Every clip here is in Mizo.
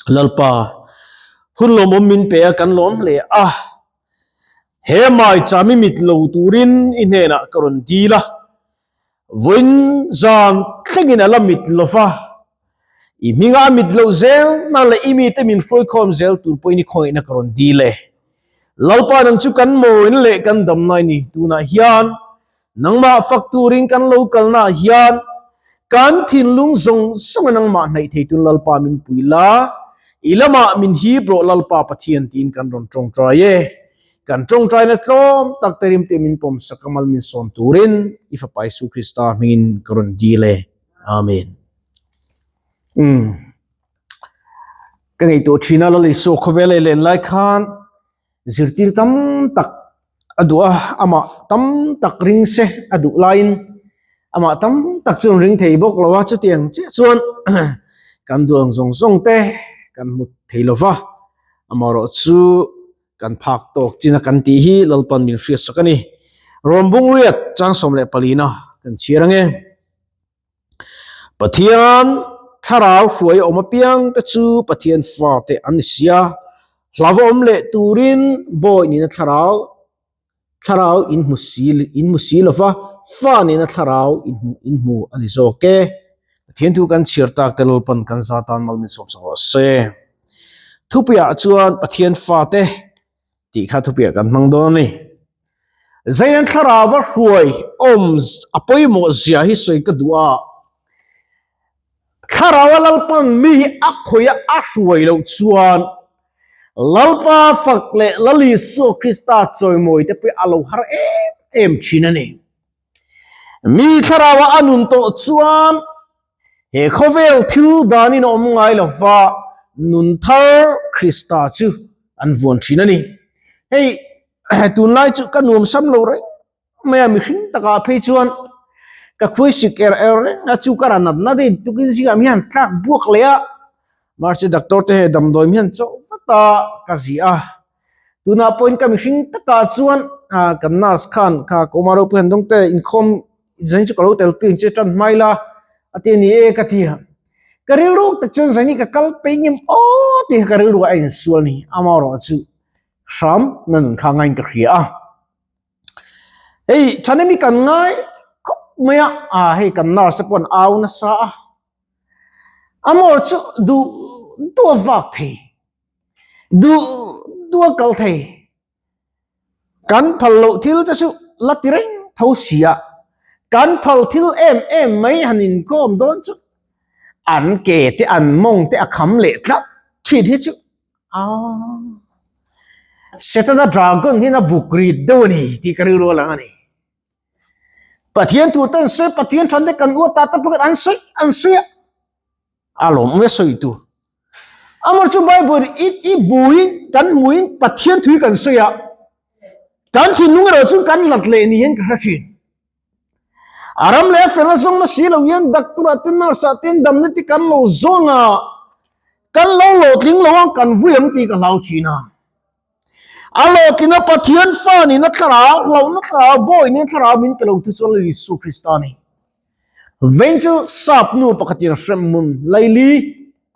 Lalpa, hun lawmawm min pe a, kan lawm hle a. He maicham i mit lo turin i hnenah ka rawn dil a, vawiin zan thlengin a la mit lo va, i hminga a mit loh zel na leh i mite min hruaikhawm zel tur pawhin i khawngaihna ka rawn dil e. Lalpa nang chu kan mawina leh kan damna i ni, tunah hian Nangmah fak turin kan lo kalnaah hian kan thinlung zawng zawnga nangmah hnaih theitun Lalpa min pui la, i lamah min hip rawh Lalpa Pathian tiin kan rawn tawngtai e. Kan tawngtaina tlawm tak te rimte min pawm sak a mal min sawm turin i Fapa Isu Krista hmingin ka rawn dil e. Amen. Umm. Ka ngaihtuah thin a Lal Isua khawvel a i len lai khan zirtir tam tak a duh a, amah tam tak ring se a duh laiin amah tam tak chu an ring thei bawk lo a, chutiang chiah chuan kan duh ang zawng zawng te kan hmu thei lo va, amaherawh chu kan phak tawk chin a kan tih hi Lalpan min hriatsak a ni. Rawnbung riat chang 14 a kan chhiar ange. Pathian thlarau hruai a awm apiang te chu Pathian fate an ni si a, hlauva awm leh turin bawi nihna thlarau thlarau in hmu si in hmu si lova, fa nihna thlarau in hmu in hmu a ni zawk e. Pathian thu kan chhiar tak te Lalpan kan za tan mal min sawm sak rawh se. Thupuiah chuan Pathian fate tih kha thupiah kan hmang dawn a ni. Zainan thlarau a hruai awm a pawimawh zia hi sawi ka duh a, thlarau a Lalpan mi hi a khawih a a hruai loh chuan Lalpa fak leh Lal Isua Krista chawimawi te pawh a lo har em em thin a ni. Mi thlarau a a nun tawh chuan He khawvel thil danin a awm ngai lo va, nun thar Krista chu an vuan thin a ni. Hei tunlai chu ka nuam sam lo reng mai a, mihring takah phei chuan ka khuaisik er er reng a, chu ka ra natna deuh tukin zingah mi hian tlak buak leh a, mahse doctor te hei damdawi mi hian chauh vat a ka ziah a, tunah pawhin ka mihring takah chuan kan nurse khan kha Kumar ropui han dawng te inkhawm Zain chu ka lo tel pin che tan hmai la a ti a ni e ka ti a. Ka rilru tak chuan Zaini ka kal peih ngem aw tih kha ka rilru a insual ni. Amaherawh chu hram na nun kha ngaiin ka hria a. Hei Thanemi kan ngai khawp mai a, ah hei kan nurse te pawh an au nasa a. Amaherawh chu duh duh a vak thei, duh duh a kal thei. Kan phal loh thil te chu la ti reng tho si a, kan phal thil em em mai han inkawm dawn chu an ke te an mawng te a kham leh tlat thin hi chu aaa Setana dragon hian a buk rit deuh a ni tih ka rilru a lang a ni. Pathian thu te an sawi, Pathian than te kan uat ta ta pakhat an sawi an sawi a. A lawm e sawi tur. Amar chu Bible i i hmuin kan hmuin Pathian thui kan sawi a. Kan thinlung erawh chu kan lat leh ni hian ka hre thin. A ram leh a fel a zawng na si lo hian doctor ah te nurse ah te damna te kan lo zawng a, kan lo hlawhtling lo a kan vui ang tih ka hlau thin a. A hlawhtlina Pathian fa nihna thlarau, hlauhna thlarau, bawi nihna thlarau min pe lo tu chuan Lal Isu Krista a ni. Veng chu sap nu pakhatin hremhmun laili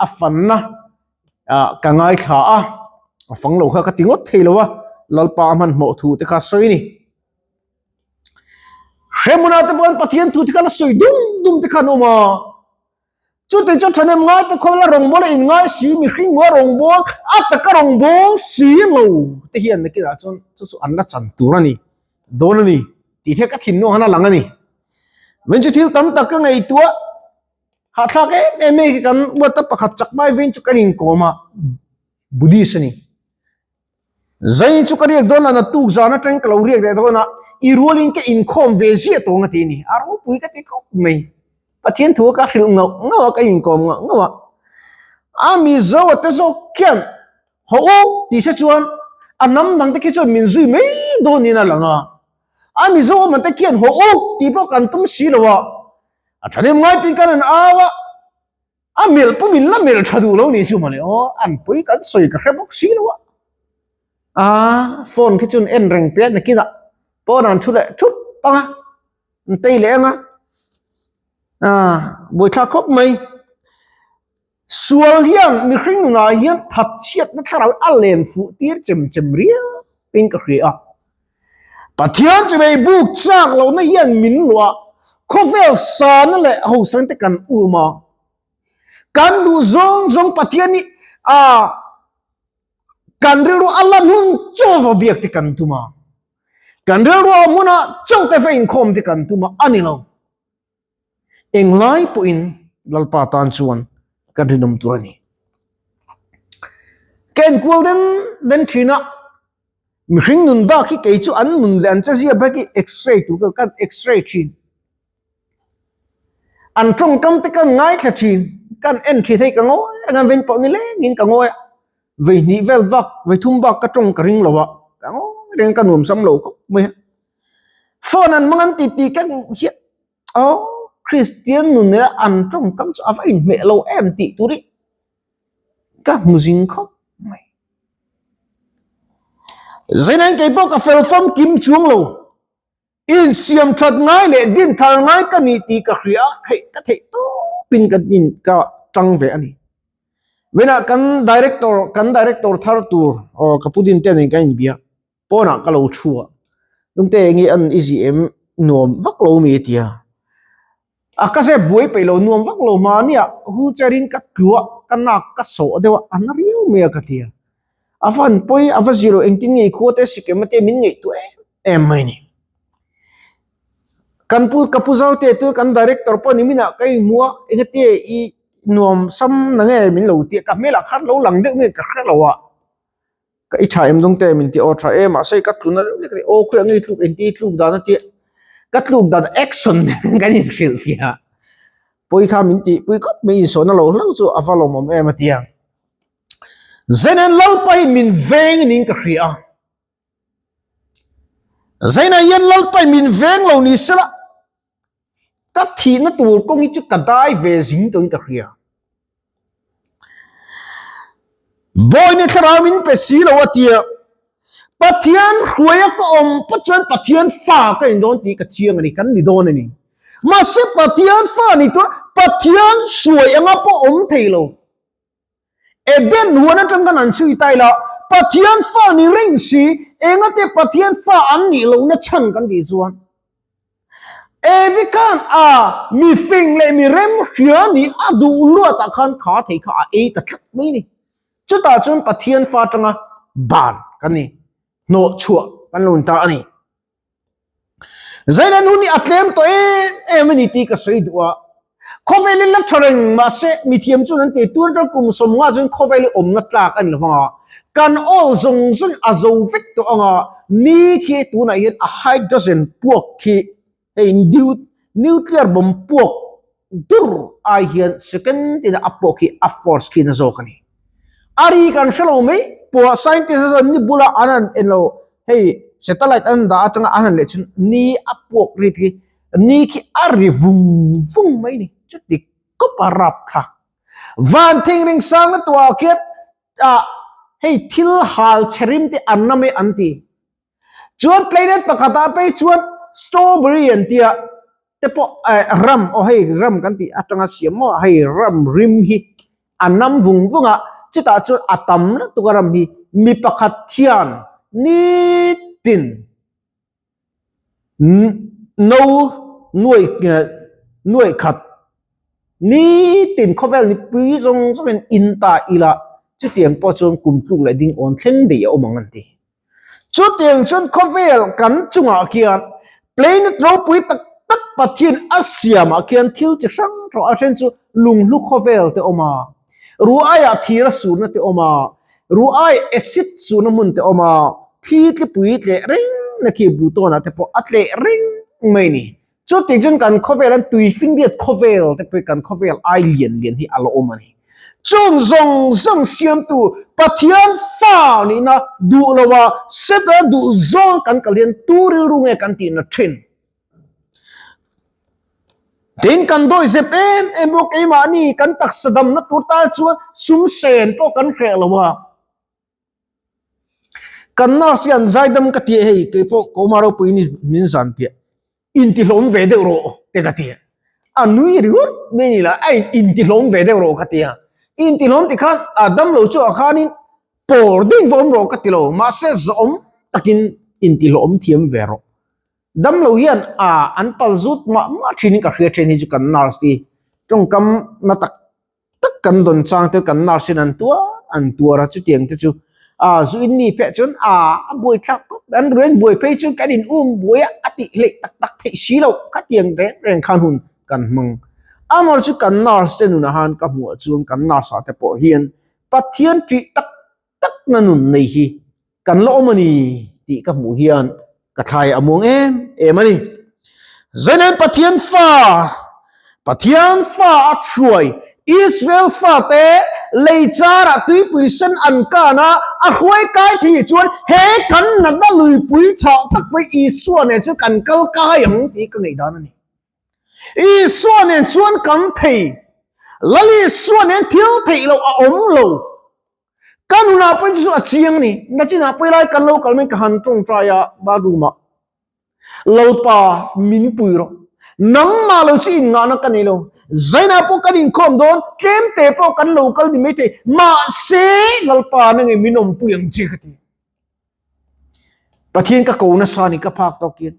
a fanna ah ka ngaithla a, a fang lo kha ka ti ngawt thei lo a, Lalpa a hmanhmawh thu te kha a sawi a ni. Hremhmunah te pawh Pathian thu te kha la sawi dum dum te kha an awm a, chutih chu thahnem ngai te khaw la rawngbâwl a inngai si, mihring hmua rawngbâwl a taka rawngbâwl si lo te hian nakinah chuan chu chu an la chan tur a ni dawn a ni tih hi ka thinlung han a lang a ni. Min chu thil tam tak ka ngaihtuah hahthlak em em mai kan uata pakhat chak mai vein chu kan inkawm a, Buddhist a ni. Zai chu ka riak dawn a, naktuk zan atangin ka lo riak leh dawn a, i rualin ka inkhawm ve ziah tawng a ti a ni. A ropui ka ti khawp mai. Pathian thu a ka hrilh ngauh ngauh a, ka inkawm ngauh ngauh a. A Mizo a te zawk khian haw u tih se chuan a hnam dang te khi chuan min zui mai dawnin a lang a. A Mizo awm te khian haw u tih pawh kan tum si lo a, a thahnem ngai tiin kan han au a. A melh pawh min la melh tha duh lo ni chu mawle aw, an pui kan sawi ka hre bawk si lo a. Aa phone khi chuan en reng piah nakinah pawn an thu leh thup ang a, an tei leh ang a, aa buaithlak khawp mai. Sual hian mihring nunah hian thatchhiatna thlarau a len fuh tir chem chem riauin ka hria a. Pathian chimei buk chak lohna hian min luah a, khawvel sana leh hosangte kan um a. Kan duh zawng zawng Pathian hi a kan rilru a lan hun chaw va biak te kan tum a. Kan rilru a hmunah chaw te va inkhawm te kan tum a, a ni lo. Englai pawhin Lalpa tan chuan kan rinawm tur a ni. Ka enkual den den thin a, mihring nun bak hi kei chu an nun leh an chezia bak hi x-ray tur ka kan x-ray thin. An tawngkam te kan ngaithla thin, kan en thin hei ka ngawi reng a, veng pawh ni lengin ka ngawi a, vei hnih vel bak vei thum bak ka tawng ka ring lo a, ka ngawi reng a ka nuam sam lo khawp mai a. Phone an hmang an ti ti ka hian aw Kristian nun nena an tawngkam chu a va inhmeh lo em tih tur hi ka hmu zing khawp mai. Zainain kei pawh ka fel famkim chuang lo, insiam that ngai leh din thar ngai ka ni tih ka hria a, theih ka theih tawpin ka din ka tang ve a ni. Vawiinah kan director kan director thar tur aw ka pu din te nen kan inbia. Pawnah ka lo thu a, Nungte enge an i zih em nuam vak lo mi a ti a. A ka zep buai peih lo nuam vak lo mahnia wheelchair in ka tlu a, ka nak ka sawh deuh a, a na riau mai a ka ti a. A va han pawi a va zir lo engtin nge i khua te sikem a te min ngaihtuah em em mai a ni. Kan pu ka pu Zaute chu kan director pawh ni minah ka inhmu a, engati i nuam sam na nge min lo ti a, ka hmelah khan lo lang deuh nge ka hre lo a. Ka i tha em zawng te min ti aw tha e mahse ka tluna deuh lek a ni aw khawiah nge i tluk engti i tluk dan a tia ka tluk dan action kan inhrilh fiah pawi kha min tih pui khawp mai insawhna lo hlauh chu a va lawmawm em a tia Zenen Lalpa hi min veng niin ka hria a Zainah hian Lalpa hi min veng lo ni sela ka thihna tur kawng hi chu ka dai ve zing tawhin ka hria. Bawi ni thlarau min pe si lo a tia, Pathian hruaia ka awm pawh chuan Pathian fa ka ni dawn tih ka chiang a ni, kan ni dawn a ni. Mahse Pathian fa ni tura Pathian hruai anga pawh awm thei lo. Eden huan atang khan an chhui ta ila, Pathian fa ni reng si, engate Pathian fa an nih lohna chhan kan tih chuan Evi khan a mi fing leh mi rem hria nih a duh luatah khan kha thei kha a ei ta tlat mai a ni. Chutah chuan Pathian fa atanga ban kan ni, hnawh chhuah kan lo ni ta a ni. Zaina nu nih a tlem tawh em em a ni tih ka sawi duh a, khawvel hi la tha reng mahse mithiam chuan an ti tun atang kum 50 chuan khawvel hi awmna tlak a ni lo vang a, kan awl zawng zawng a zo vek tawh ang a, ni khi tunah hian a hydrogen puak khi hei nuclear bomb puak dur ai hian second tina a puak hi a force khi na zawk a ni. A ri kan hre lo mai pawh a scientist a chuan ni bula an han en lo hei satellite an dah atanga an han leh chuan ni a puak ri khi ni khi a ri vung vung mai ni chuti kawp a rap thlak van thingreng sang na tuah khian ah hei thil hal chhe rim te an na mai an ti. Chuan planet pakhatah phei chuan strawberry an tia te pawh eh ram aw hei ram kan tih atanga siam maw hei ram rim hi a nam vung vung a chutah chuan a tam lutuk a ram hi mi pakhat thian nitin no nuai nuai khat nitin khawvel mipui zawng zawngin in ta ila chutiang pawh chuan kum tluk leh ding awn thleng daih a awm ang an ti. Chutiang chuan khawvel kan chungah khian planet ropui tak tak Pathian a siamah khian thil chi hrang hrang a then chu lunghlu khawvel te awm a, ruaiah thir a surna te awm a, ruai acid surna hmun te awm a, thli tlipui tleh reng na khi Pluton ah te pawh a tleh reng mai a ni. Chuti chuan kan khawvel an tui finriat khawvel te pawh kan khawvel ai lian lian hi a la awm a ni. Chung zawng zawng siamtu Pathian fa nihna duh lova Setana duh zawng kan kal hian tu rilru nge kan tihna thin. Tin kan dawi zep em em bawk keimahni kan taksa damna tur tan chuan sum sen pawh kan hreh lo a. Kan nurse hian zaidam ka ti a hei keipawh Kawma ropui ni min zan piah intihlawm ve deuh rawh te ka ti a, a nui ringawt mai ni la a intihlawm ve deuh rawh ka ti a. Intihlawm ti khan a damlo chu ah khanin pawr deuh va awm rawh ka ti lo, mahse zawhawm takin intihlawm thiam ve rawh. Damlo hian a an pal zut mah mah thinin ka hria then hi chu kan nurse hi tawngkam na tak tak kan dawn chang te kan nurse in an tuar an tuar a chutiang te chu a zu in mi pheh chuan a a buai thlak khawp mai an ruin buai phei chu kan in um buai a a tih hleih tak tak theih si loh khatiang reng reng khan hun kan hmang. Amaherawhchu chu kan nurse te nunah khan ka hmuh ah chuan kan nurse ah te pawh hian Pathian tih tak tak na nun nei hi kan la awm a ni tih ka hmuh hian ka thlai a muang em em a ni. Zainen Pathian fa, Pathian fa a hruai Israel fate lei charah tuipui sen an kan a, a hruai kai thei chuan he kan natna luipui chhah tak mai Isua nen chu kan kal kai ang tih ka ngaihdan a ni. Isua nen chuan kan thei, Lal Isua nen thil theih loh a awm lo. Ka nunah pawh chu a chiang a ni. Nachinah pawh helai kan lo kal mai ka han tawngtai a bathroom ah. Lalpa min pui rawh. Nangmah lo chu inngahna ka nei lo. Zainah pawh kan inkhawm dawn, tlem te pawh kan lo kal ni maithei. Mahse Lalpa nangin min awmpui ang che ka ti. Pathian ka ko nasa ni ka phak tawk hian.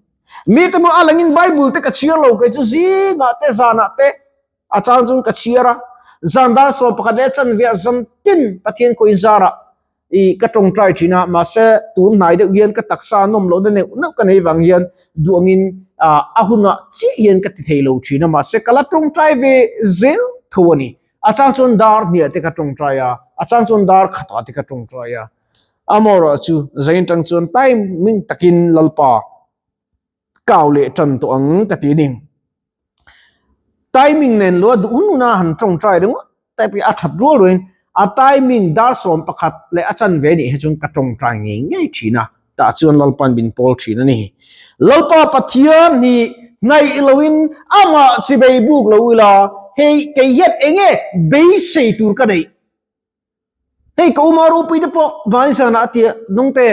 Mi te maw a langin Bible te ka chhiar lo kei chu zingah te zanah te a chang chuan ka chhiar a. Zan dar 11 leh chanve ah zan tin Pathian khaw inzarah i ka tawngtai thin a. Mahse tun hnai deuh hian ka taksa a nawm lohna neuh neuh ka nei vang hian duh angin a hunah chiah hian ka ti thei lo thin a. Mahse ka la tawngtai ve zel tho a ni. A chang chuan dar hniah te ka tawngtai a, a chang chuan dar khatah te ka tawngtai a. Amaherawh chu zain tang chuan time ming takin Lalpa kau leh tan tawh ang ka ti a ni. Timing nen lua duh hun huna han tawngtai ringawt te pawh hi a that rual rualin a timing dar 11 leh a chanve nih hi chuan ka tawngtai ngei ngei thin a, tah chuan Lalpa'n min pawl thin a ni. Lalpa Pathian hi hnaih loin amah chi bei buk lo ila hei kei hian enge beisei tur ka neih? Hei ka uma ropui te pawh Vansanah a tia nungte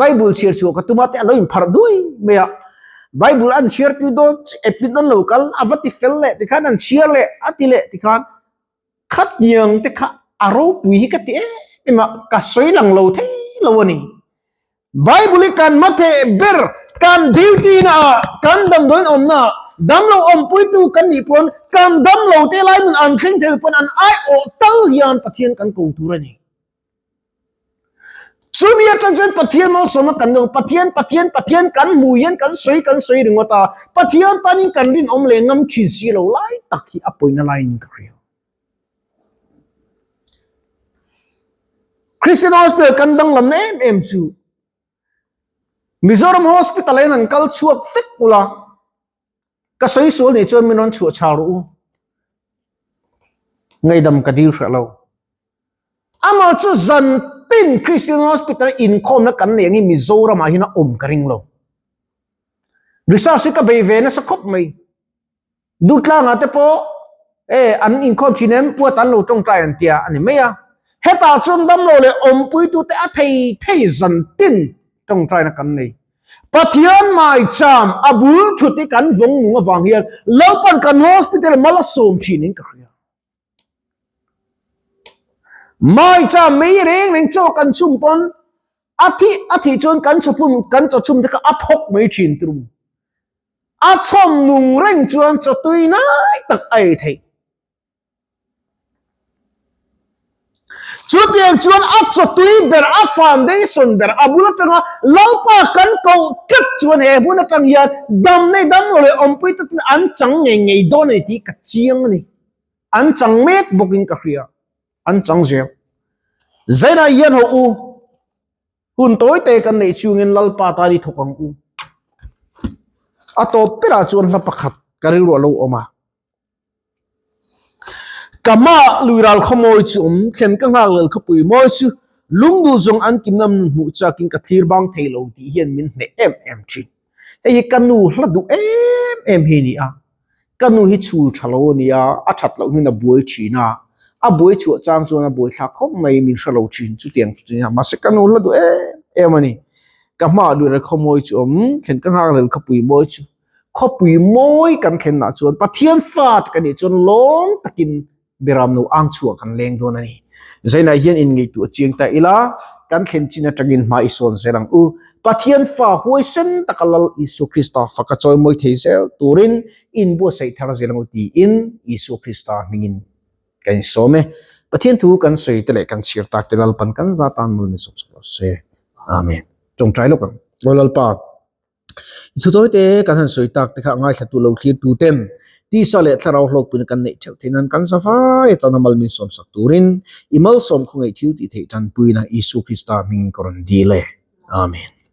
Bible chhiar chhuah ka tuma te a lo inpharh duai mai a. Bible an chhiar tui dawn epin an lo kal a va ti fel leh tikhan an chhiar leh a ti leh tikhan khatiang te kha a ropui hi ka ti em em a ka sawi lang lo thei lo a ni. Bible hi kan hmatheh ber, kan duty na ah, kan damdawiin awmna ah, damlo awmpuitu kan nih pawn, kan damlo te lai hmun an thleng thei pawn an aiawh tal hian Pathian kan ko tur a ni. Chumi atang chuan Pathian malsawmna kan dawng, Pathian, Pathian, Pathian kan hmu hian kan sawi kan sawi ringawt a, Pathian tanin kan rinawm leh ngam thin si lo lai tak hi a pawina laiin ka hria. Christian Hospital kan danglam na em em chu Mizoram Hospital ah hian an kal chhuak vek ula ka sawi sual nih chuan min rawn chhuah chhal rawh u ngaihdam ka dil hreh lo amah chu zan tin Christian Hospital inkhawmna kan nei angin Mizoram ah hian a awm ka ring lo research hi ka bei ve nasa khawp mai. Duhtlangah te pawh e an inkhawm thin em puat an lo tawngtai an tia a ni mai a. Hetah chuan damlo leh awmpuitute a thei thei zan tin tawngtaina kan nei. Pathian maicham a bul thut hi kan vawng nung avang hian Lalpan kan hospital mal a sawm thin in ka hria. Maicham mei reng reng chaw kan chhum pawn a thih a thih chuan kan chawphum kan chaw chhum te kha a thawk mai thin trum. A chhawm nung reng chuan chaw tui nai tak a ei theih. Chutiang chuan a chaw tui ber, a foundation ber, a bul atanga Lalpa kan koh tlat chuan he hmun atang hian dam nei dam lo leh awmpui te ten an chang ngei ngei dawn a ni tih ka chiang a ni. An chang mek bawkin ka hria. An chang zel. Zainah hian hawh u. Hun tawi te kan neih chungin Lalpa tan i thawk ang u. A tawp berah chuan hla pakhat ka rilru a lo awm a. Ka hmaah luiral khaw mawi chu awm, thlen ka nghak lel khawpui mawi chu lungduh zawng an kimna nun hmuh chakin ka thlir bang thei lo tih hian min hneh em em thin. Hei hi ka nu hla duh em em hi a ni a. Ka nu hi chhul tha lo a nia, a that loh hnuin a buai thin a, a buai chhuah chang chuan a buai thlak khawp mai, min hre lo thin chutiang chu nia, mahse ka nu hla duh em em a ni. Ka hmaah luih khaw mawi chu awm, thlen ka nghak lel khawpui mawi chu, khawpui mawi kan thlenah chuan Pathian fa te ka nih chuan lawm takin. Beram no ang chhuah kan leng dawn a ni. Zainah hian inngaihtuah chiang ta ila, kan thlen chin atangin hma i sawn zel ang u. Pathian fa huaisen taka Lal Isua Krista faka chawimawi thei zel turin inbuatsaih thar zel ang u tiin Isua Krista hmingin kan insawm e. Pathian thu kan sawi te leh kan chhiar tak te Lalpan kan za tan mal min sawm sak rawh se. Amen. Tawngtai lawk ang. Aw Lalpa. I thutawi te kan han sawi tak te kha ngaithlatu lo thlir tu ten tisa leh thlarau hlawkpuina kan neih theuh theih nan kan za vai atana mal min sawm sak turin i malsawm khawngaih thil tih theih tanpuina Isua Krista hming ka rawn dil e. Amen.